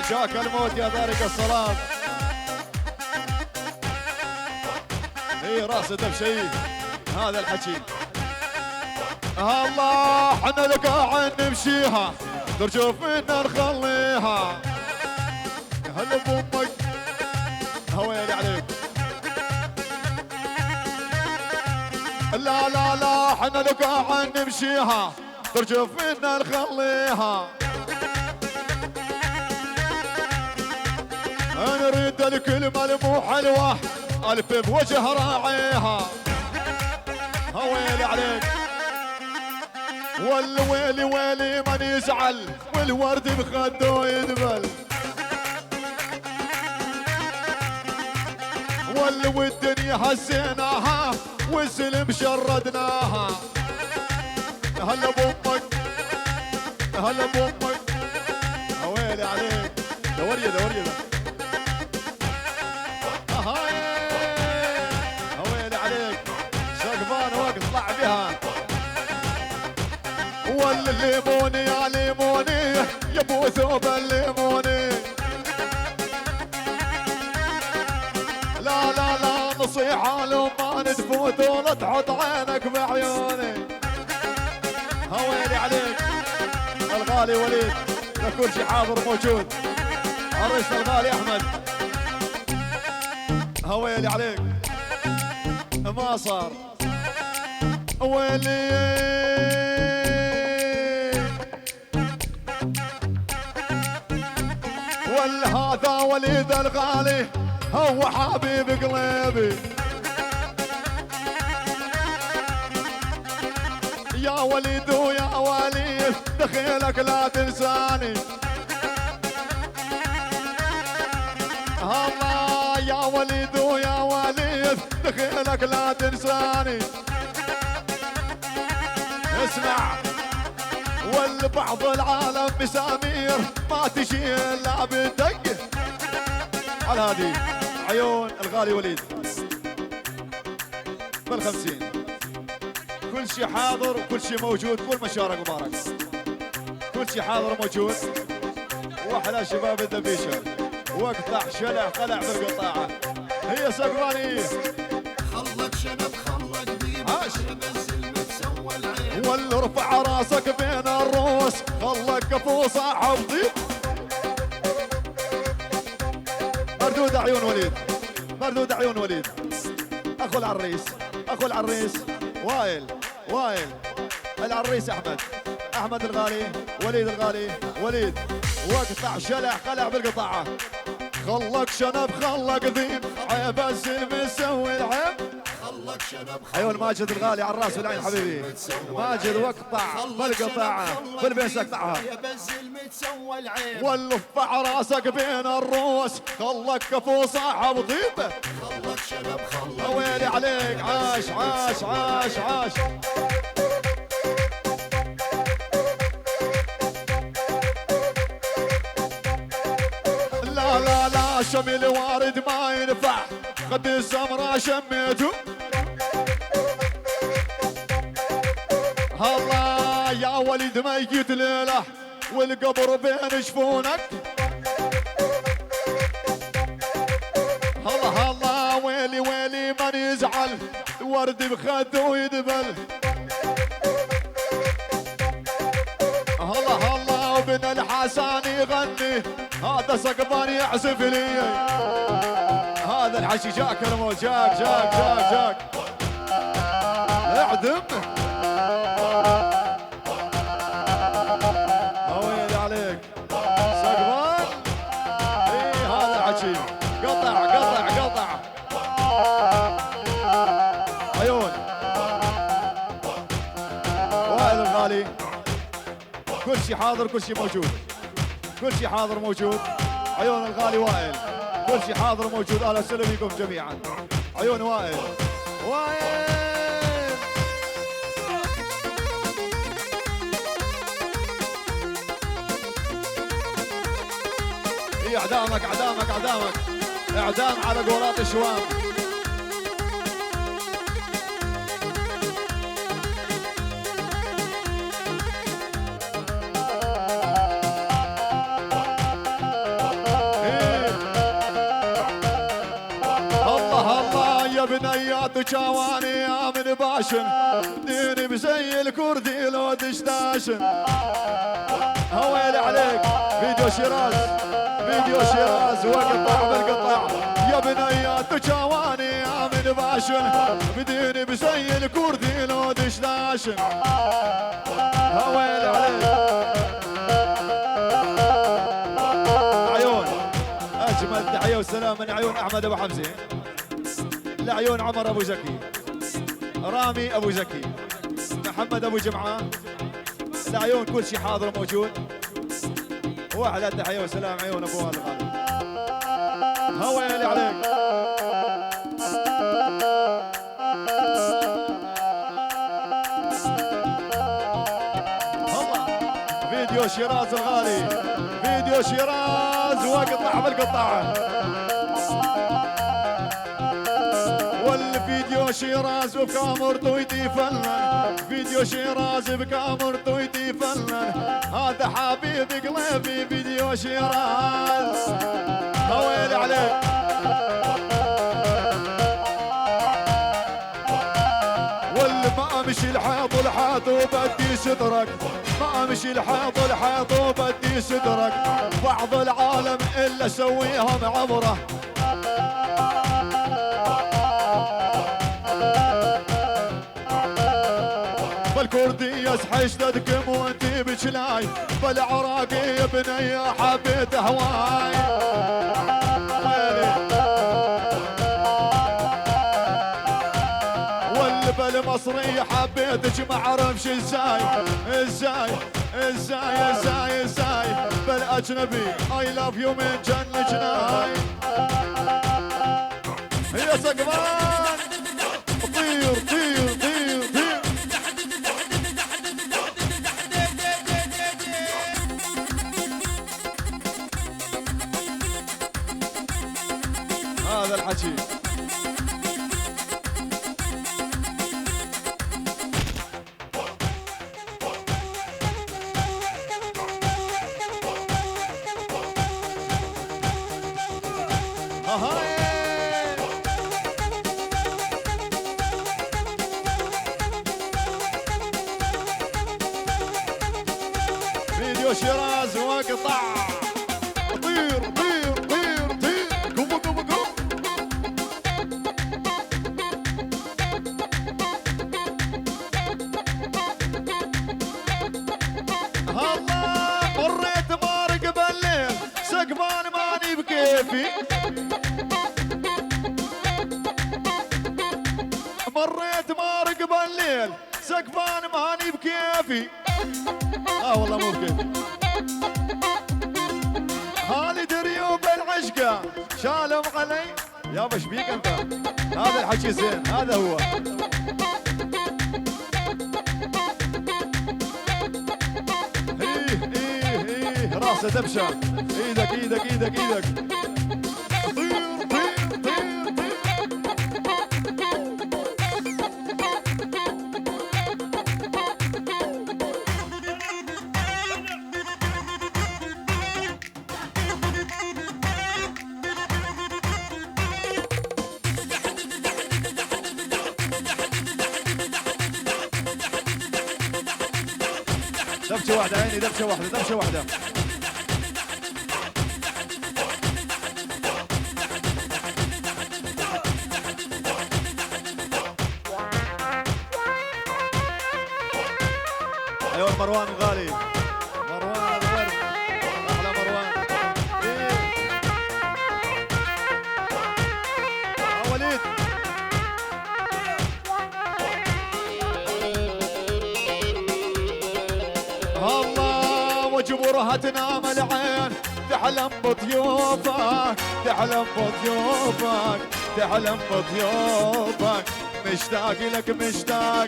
جاك الموت يا ذارق الصلاة. اي راس دبشي هذا الحكي. الله حنا لك عن نمشيها ترجو فينا نخليها. هلا بامك هويلي عليك. لا لا لا حنا لك عن نمشيها ترجو فينا نخليها. نريد الكلمة المو حلوة ألف بوجه راعيها. هويلي عليك. والويلي ويلي من يزعل والورد بخده يدبل. واللو الدنيا هزيناها والسلم شردناها. هلا بامك هلا بامك هويلي عليك. دوريه دوريه هويلي عليك. سقفان وقت طلع بها. والليموني يا ليموني يا ابو ثوب الليموني. لا لا لا نصيحة لو ما نتفوت ولا تحط عينك بعيوني. هويلي عليك. الغالي وليد كل شي حاضر موجود. عريس الغالي احمد هويلي عليك. ما صار ويلي هذا وليد الغالي هو حبيب قلبي. يا وليد ويا وليد دخيلك لا تنساني. الله يا وليد ويا وليد دخيلك لا تنساني. اسمع والبعض العالم مسامير ما تجي الا بدق. على هذه عيون الغالي وليد بال50. كل شيء حاضر وكل شيء موجود. كل مشارك مبارك كل شيء حاضر موجود. واحلى شباب الدبيشه واقطع شلع قلع بالقطاعه. هي سقراني خلق شنب خلق ذيب بنزل متسوى العين. واللي رفع راسك بين الروس خلق كفو صاحب ضيب. مردود عيون وليد مردود عيون وليد. اخو العريس اخو العريس وائل العريس احمد الغالي وليد الغالي وليد واقطع شلع قلع بالقطاعه. خلق شنب خلق ذيب عيب الزلم يسوي العيب. خلق شنب عيون ماجد الغالي على الراس والعين حبيبي. ماجد واقطع بالقطاعه بالبيس اقطعها. واللفع راسك بين الروس خلق كفو صاحب ضيبه. خلق شنب خلق ويلي عليك. عاش عاش عاش عاش. لا لا لا شمل وارد ما ينفع قد السمرة شميته. الله يا وليد ميت ليله والقبر بين جفونك. الله الله ويلي ويلي من يزعل ورد بخده يدبل. الله الله وبن الحسن يغني هذا سقفان يعزف لي. هذا الحشي جاك الموت جاك اعدم. هويلي عليك سقفان. اي هذا الحشي قطع عيون وائل الغالي. كل شيء حاضر كل شيء موجود كل شيء حاضر موجود. عيون الغالي وائل كل شيء حاضر موجود. اهلا وسهلا بكم جميعا. عيون وائل هي اعدامك اعدام على قولات الشوام. الله يا بنيات وشواني يا من باشن ديني بزي الكردي لو دشداشن هويلي عليك فيديو شيراز فيديو شيراز وقطع بالقطع يا بنيات وشواني يا من باشن بديني بزي الكردي لو دشداشن هويلي عليك عيون اجمل تحيه وسلام من عيون احمد ابو حمزه لعيون عمر ابو زكي رامي ابو زكي محمد ابو جمعه لعيون كل شيء حاضر موجود واحلى تحيه وسلام عيون ابو الغالي هويلي عليك فيديو شيراز الغالي فيديو شيراز واقطع بالقطع والفيديو شيراز بكاميرته يتفنن فيديو شيراز بكاميرته يتفنن هذا حبيب قلبي فيديو شيراز هويلي عليك واللي ما امشي الحيط والحيط وبدي صدرك ما امشي الحيط والحيط وبدي صدرك بعض العالم الا اسويها معبره بالكردية حشدتكم وانتي بجلاي بالعراقي يا بنية حبيت هواي بالمصري حبيتك ما اعرفش ازاي بالاجنبي اي لاف يو من جن جناي يا سقمان طير طير طير طير هذا الحكي فيديو شيراز وقطع طير طير طير طير قوم قوم قوم الله مريت مارق بالليل سقفان ماني بكيفي مريت مارق بالليل سقفان ماني بكيفي والله مو بكيفي خالد ريوب العشقة شالهم علي يابا ايش بيك انت هذا الحكي زين هذا هو ايه راسه دبشه ايدك ايدك ايدك ايدك طير طير طير طير دبشه واحدة عيني دبشه واحدة دبشه واحدة ايوه مروان الغالي مروان الورد احلى مروان ايه وليد الله وجبرها تنام العين تحلم بضيوفك تحلم بضيوفك تحلم بضيوفك مشتاق لك مشتاق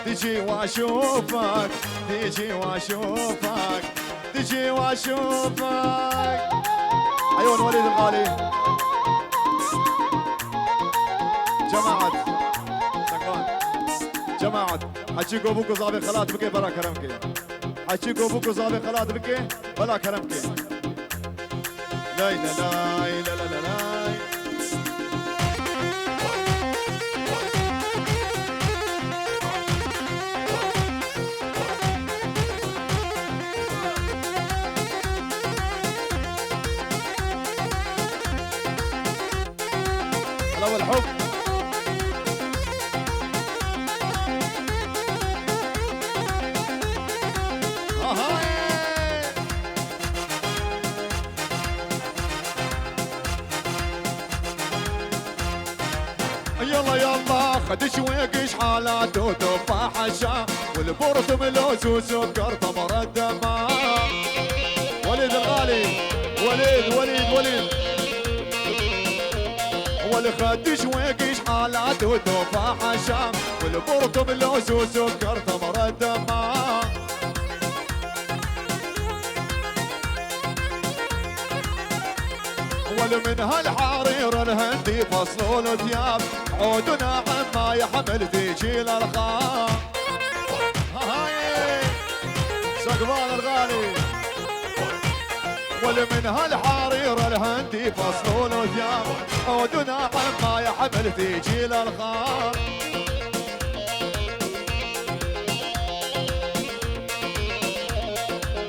تجي واشوفك تجي واشوفك تجي واشوفك عيون وليد الغالي جماعة سكران جماعة حجيكو ابوكو صابي خلات بكي برا كرمكي حجيكو ابوكو صابي خلات بكي بلا كرمكي لا لا لا لا لا لا والحب. يلا يلا خد شويق شحالات وتفاح الشام والبرت ملوز وسكر تمر الدمام. وليد الغالي وليد والخد شويق شحالات وتفاح الشام والبرت ملوز وسكر تمر الدمام. من هالحرير الهندي فصلوا الثياب عودنا عما يحمل في جيل الخام. هاي سقفان الغالي. من هالحرير الهندي فصلوا الثياب عودنا عما يحمل في جيل الخام.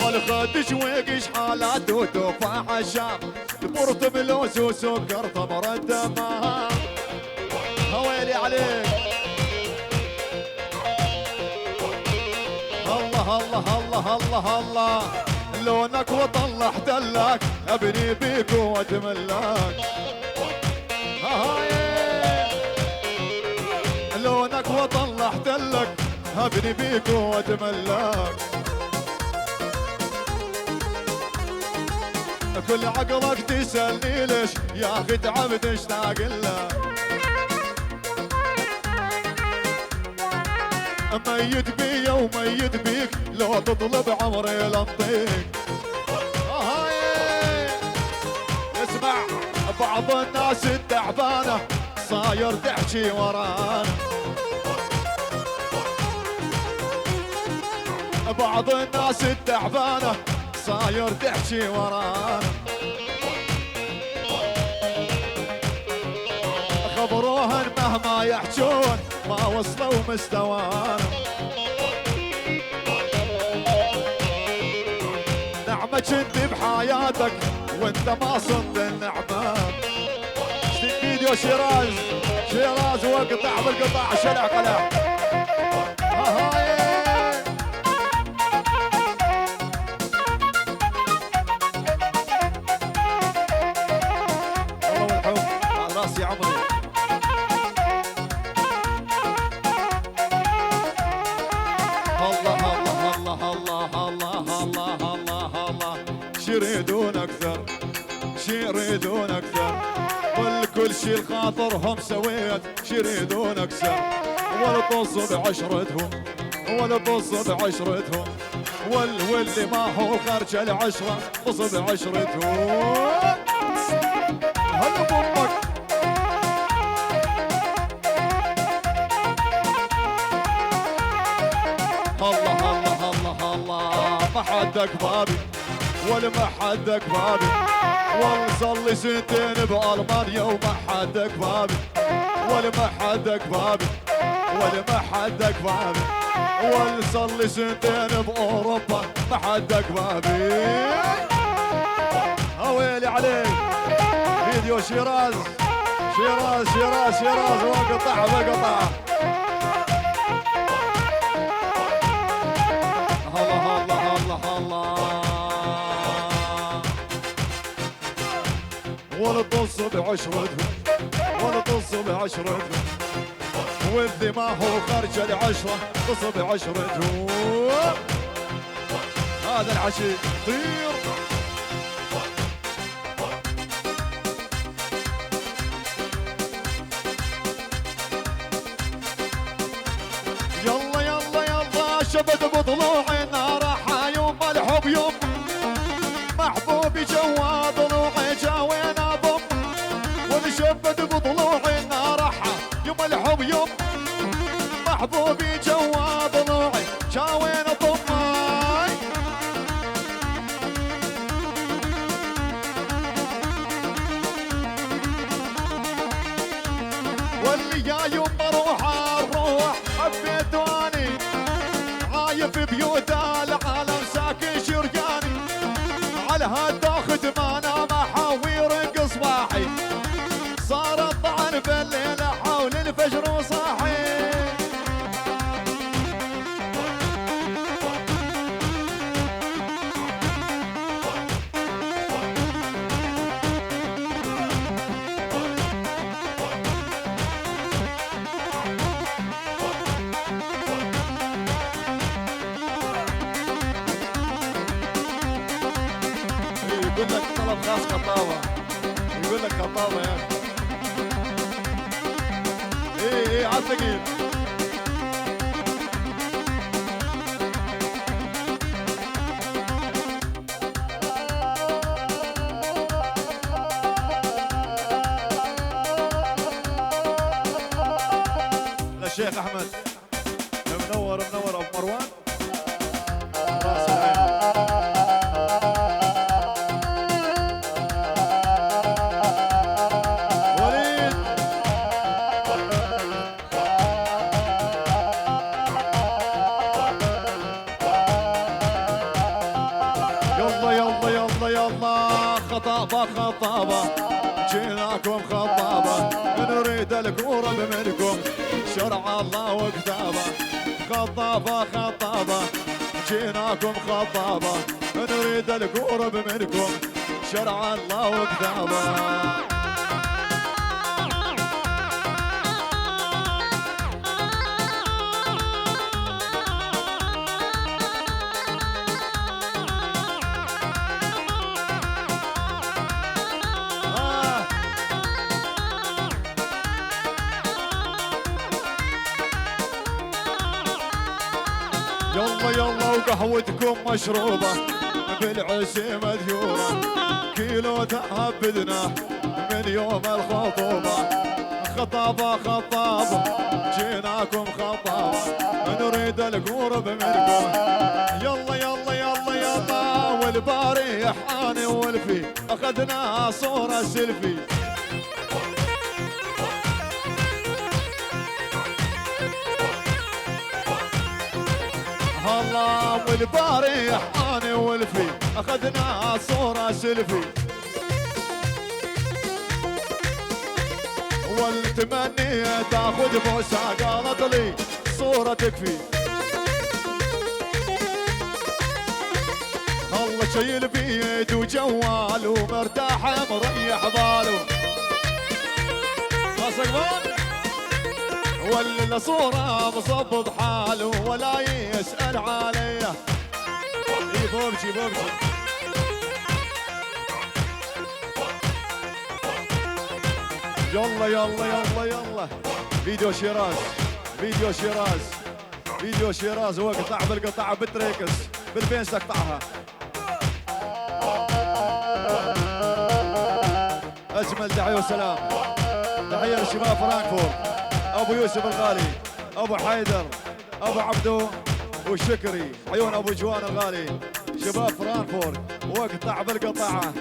والخد شويق شحالات وتفاح الشام البرت ملوز وسكر تمر الدمام. هويلي عليك. الله الله الله الله الله لونك وطلعت لك ابني بيك واتملك. هاي لونك وطلعت لك ابني بيك واتملك. كل عقلك تسألني ليش يا أخي تعبت اشتاق لك. ميت بيا وميت بيك لو تطلب عمري لنطيك. اسمع بعض الناس التعبانة صاير تحكي ورانا. بعض الناس التعبانة صاير تحكي ورانا. خبروهن مهما يحجون ما وصلوا مستوانا. نعمة كنت بحياتك وانت ما صنت النعمة. فيديو شيراز وقطع بالقطع شلع قلع. يا عمري الله الله الله الله الله الله الله الله شيريدون اكثر شيريدون اكثر والكل شي لخاطرهم سويت شيريدون اكثر. ولا طز بعشرتهم ولا طز بعشرتهم واللي ما هو خرج العشره طز بعشرتهم. هلا بامك. الله الله الله الله ما حدك بابي ولا ما حدك بابي. والله صار لي سنتين بألمانيا وما حدك بابي ولا ما حدك بابي ولا ما حدك بابي. والله صار لي سنتين بأوروبا ما حدك بابي. ويلي عليك. فيديو شيراز وقطع بقطع. الله الله الله الله ولا طص بعشرتهم ولا طص بعشرتهم واللي ما هو خارج العشرة طص بعشرتهم. هذا العشي طير. يلا يلا يلا شبت بضلوعي نار يوم الحب يوم محبوبي جوا ضلوعي جاوين اضم. والشبت بضلوعي نار يوم الحب يوم محبوبي جوا ضلوعي جاوين اضم. واللي جاي يوم اروح حبيت واني عايف بيوت العالم ساكن شرقاني. على هالداخل ما انا محاوير قصباحي صار الطعن بالليل يقول لك طلب خاص خطابه، يقول لك خطابه يا اخي. ايه عالثقيل. الشيخ احمد منور ابو مروان راس العين. وليد يلا خطابه جيناكم خطابه نريد القرب منكم شرع الله وكتابه. خطابه جيناكم خطابه نريد القرب منكم شرع الله وكتابه. يلا وقهوتكم مشروبة بالعسي مذيورة كيلو ذهب بدنا من يوم الخطوبة. خطابة جيناكم خطابة نريد القرب منكم. يلا والباري حاني والفي اخذنا صورة سيلفي. الله والباري حاني والفي اخذنا صورة سيلفي. والتمني تاخذ بوسه قالت لي صورة تكفي. الله شايل بيد وجوال ومرتاح مريح باله. ولا صورة مصبط حاله ولا يسأل عليه. بوبجي يلا فيديو شيراز هو قطع بالقطع بالتريكس بالبنس تقطعها. اجمل تحيه وسلام. تحيه لشباب فرانكفورت، ابو يوسف الغالي، ابو حيدر، ابو عبدو والشكري، عيون ابو جوان الغالي، شباب فرانكفورت واقطع بالقطعه.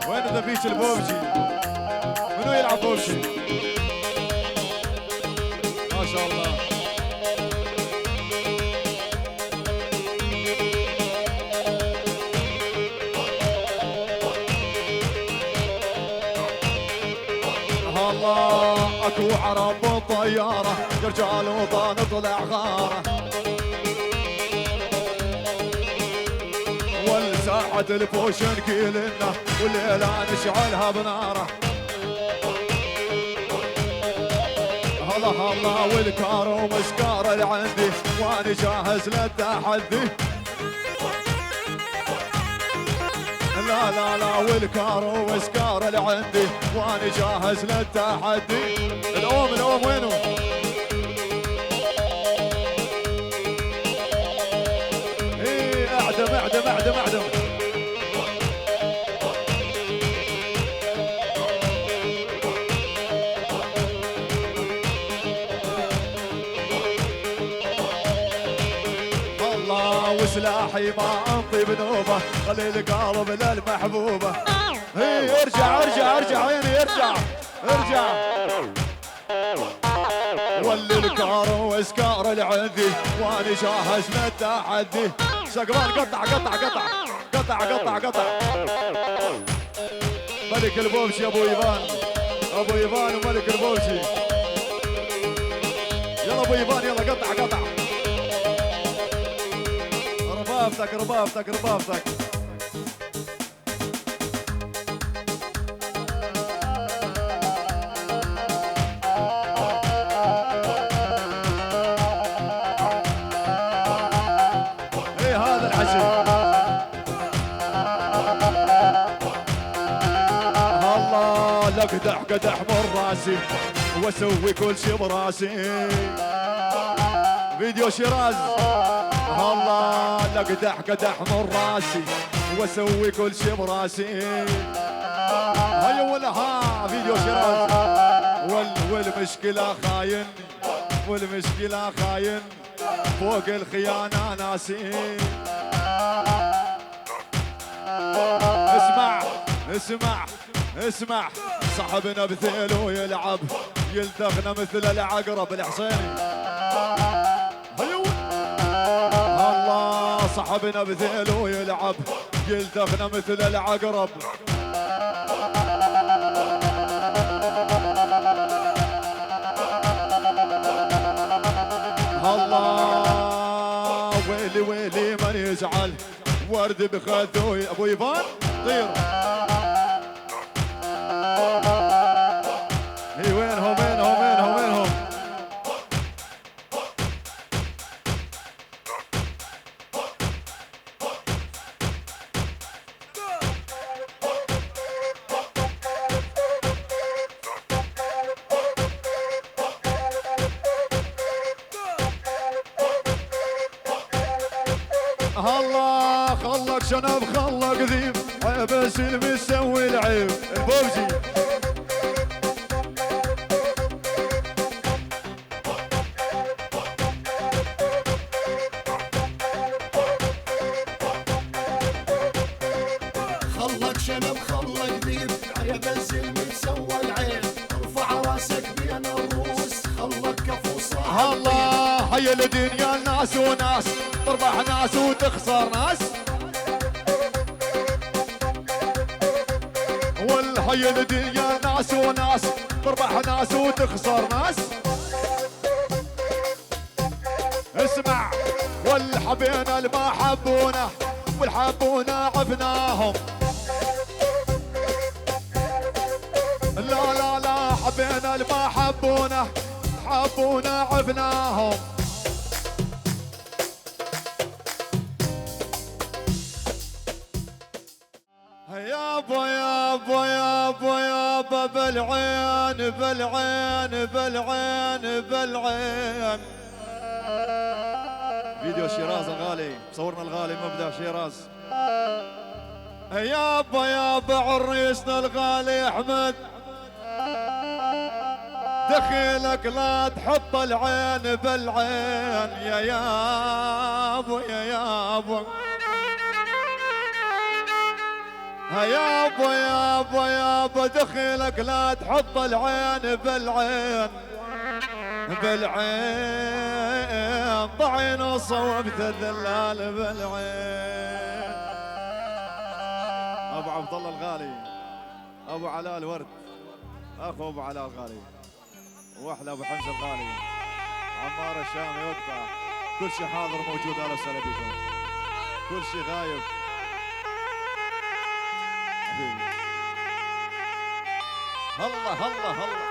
وين ذبيش البوبجي؟ منو يلعب بوبجي؟ ما شاء الله. الله اكو عرب بالطياره رجال وطن طلع غاره. والساعة الفوشن كيلنا والليلة نشعلها بناره. هلا والكارو مسكار اللي عندي وانا جاهز للتحدي. لا والكارو مسكار اللي عندي وانا جاهز للتحدي. الأم وينو؟ اعدم الله وسلاحي ما انطي بنوبه خلي القلب للمحبوبه. ارجع عيني ارجع ولي الكارو واسكار اللي عندي وانا جاهز للتحدي. شقبان قطع ملك البوبشي ابو ايفان وملك البوبشي. يلا ابو ايفان يلا قطع ربافتك لك قدح من راسي واسوي كل شي براسي. فيديو شيراز الله لك قدح من راسي واسوي كل شي براسي. هيا ولها فيديو شيراز والمشكلة خاين والمشكلة خاين فوق الخيانة ناسي. اسمع اسمع اسمع صاحبنا بثيل ويلعب يلتغنا مثل العقرب الحصيني. الله صاحبنا بثيل ويلعب يلتغنا مثل العقرب. الله ويلي ويلي من يزعل ورد بخذوي ابو ايفان طير. هي وينهم وينهم وينهم وينهم؟ الله خلق شنب خلق ذيب بس المسوي العيب البوجي. خلق شنب خلق ذيب بس المسوي العيب ارفع راسك بين الروس خلق كفو صاحب. الله هيا الدنيا ناس وناس تربح ناس وتخسر ناس. والحي الدنيا ناس وناس تربح ناس وتخسر ناس. اسمع والحبينا الما حبونا والحبونا عفناهم. لا لا لا حبينا الما حبونا حبونا عفناهم. يابا يابا يابا يابا بالعين بالعين بالعين بالعين. فيديو شيراز الغالي صورنا الغالي مبدع شيراز. يابا يابا عريسنا الغالي احمد دخيلك لا تحط العين بالعين يا يابا يا يابا. يابا يابا يابا دخيلك لا تحط العين بالعين بالعين ضعين وصوبت الذلال بالعين. ابو عبد الله الغالي ابو علاء الورد اخو ابو علاء الغالي واحلى ابو حمزه الغالي عمار الشامي وقطع كل شيء حاضر موجود. اهلا وسهلا بكم كل شيء غايب. الله الله الله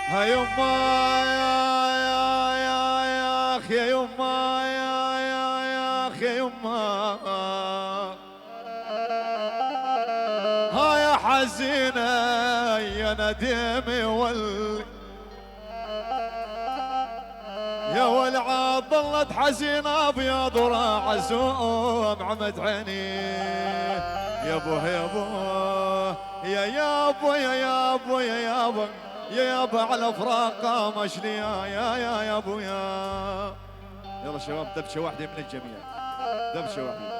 ها يما يا اخي يا يما يا اخي يا يما ها يا حزينه يا نديمي يا والعاد ظلت حزينه ابيض وراح عزوم عمد عيني. يا ابو يا ابو يا يابا يا يابا يا يابا يا يابا على فراقه مشليه يا ابو يا. يلا شباب دبشه واحده من الجميع دبشه واحده.